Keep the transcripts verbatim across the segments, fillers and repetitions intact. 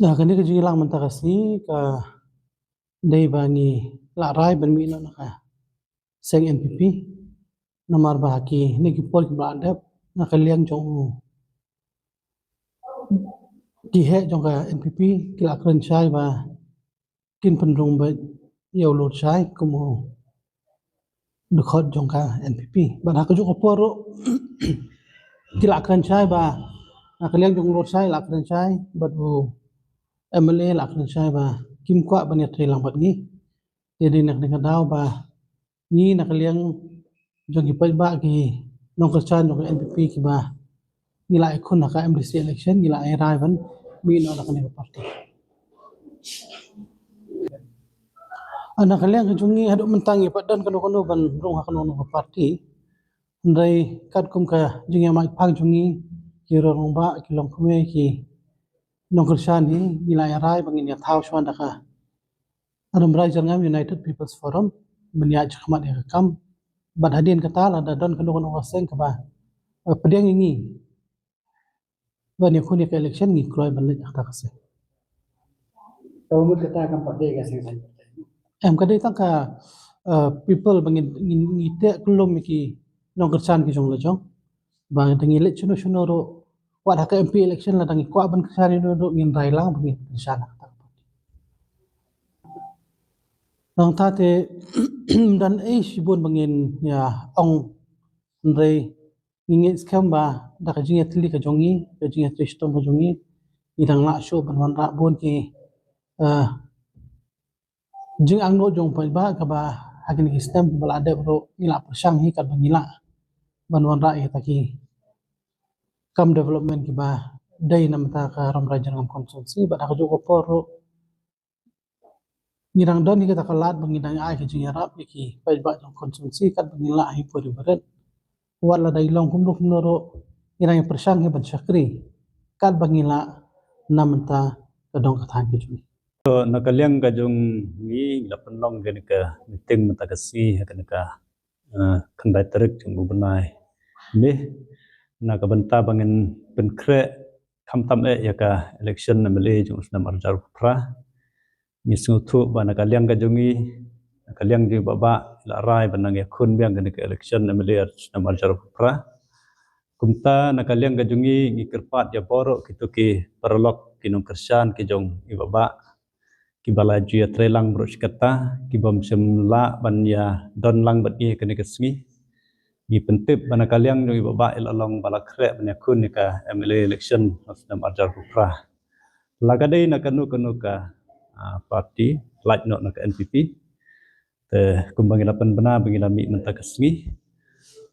Na kane ka jingïalang mynta ka sngi ka dei ba ngi la rai ban mih noh na ka seng N P P. Namar ba ha kine ki por kiba la dep na ka liang jong u ki heh jong ka N P P ki la kren shai ba kin pynrung beit ïa u Lorshai kum u dkhot jong ka N P P. Bad ha kajuh ka por ruh ki la kren shai ba na ka liang jong u Lorshai la kren shai bad u M L A la kren shai ba kim kwah ban ïatrei lang bad ngi. Te dei na kane ka daw ba ngi na ka liang jong ki paidbah ki nongkyrshan jong ka N P P kiba ngi la ïakhun ha ka M D C election ngi la ai rai ban mih noh na kane ka party. Ah, na ka liang ka jong ngi haduh mynta ngi pat don kano kano ban rung ha kano kano ka party. Hynrei katkum ka jingïamai phang jong ngi ki rangbah ki longkmie ki nongkyrshan hi ngi la ai rai ba ngin ïa thaw shuwa da ka Rambrai Jyrngam United People's Forum ban ïa shakmat ïa ka kam. Bad hadien kata lada don kano kano ka seng kaba, eh, pdiang ïa ngi ban ïakhun ïa ka election ngi kloi ban leit ha kata ka seng. Ka mut kata kam pat dei ka seng saiñ. Em ka dei tang ka, eh, people ba ngin, ngin, ngi teh kyllum ïa ki nongkyrshan ki jong la jong. Ba ngin leit shano shano ruh wat ha ka M P election lada ngi kwah ban kyrshan ïa uno uno ruh ngin rai lang ba ngin kyrshan ha kata ka party. Nangta te ym don ei shibun ba ngin ïa ong hynrei ngi ngeit skhem ba da ka jingïatylli ka jong ngi ka jingïatylli shitom ka jong ngi ngi dang lah shuh ban wanrah bun ki, eh, jingangnud jong paidbah kaba ha kine ki snem ba la dep ruh ngi la pyrshang hi katba ngi lah ban wanrah ïa kita ki kam development kiba dei na bynta ka Rambrai Jyrngam constituency bad ha kajuh ka por ruh ngi dang don hi kata ka lad ba ngi dang ai ka jingïarap ïa ki paidbah jong constituency katba ngi lah hi puri barit. Wat lada i long kumno kumno ruh ngi dang ïa pyrshang hi ban shakri katba ngi lah na bynta ka dong ka thaiñ ka jong ngi. To na ka liang ka jong ngi la pynlong kane ka meeting mynta ka sngi ha kane ka, eh, khyndai tarik jong u bnai. Ni na ka bynta ba ngin pynkhreh khamtam eh ïa ka election M L A jong u snem arhajar arphew phra. Ngi sngewthuh ba na ka liang ka jong ngi na ka liang jong i Bah Bah la rai ban nang ïakhun biang kane ka election M L A snem arhajar arphew phra. Kumta na ka liang ka jong ngi ngi kyrpad ïa baroh kito ki paralok ki nongkyrshan ki jong i Bah Bah kiba la ju ïatreilang baroh shi katta kiba ym shym lah ban ïa don lang bad ngi kane ka sngi. Ngi pyntip ba na ka liang jong i Bah Bah i la long ba la khreh ban ïakhun ïa ka M L A election ha u snem arhajar arphew phra. La ka dei na kano kano ka, ah, party lait noh na ka N P P. Te kumba ngi la pynbna ba ngi la mih mynta ka sngi.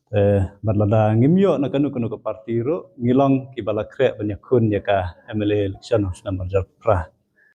Te bad lada ngim ïoh na kano kano ka party ruh ngi long kiba la khreh ban ïakhun ïa ka M L A election ha u snem arhajar arphew phra.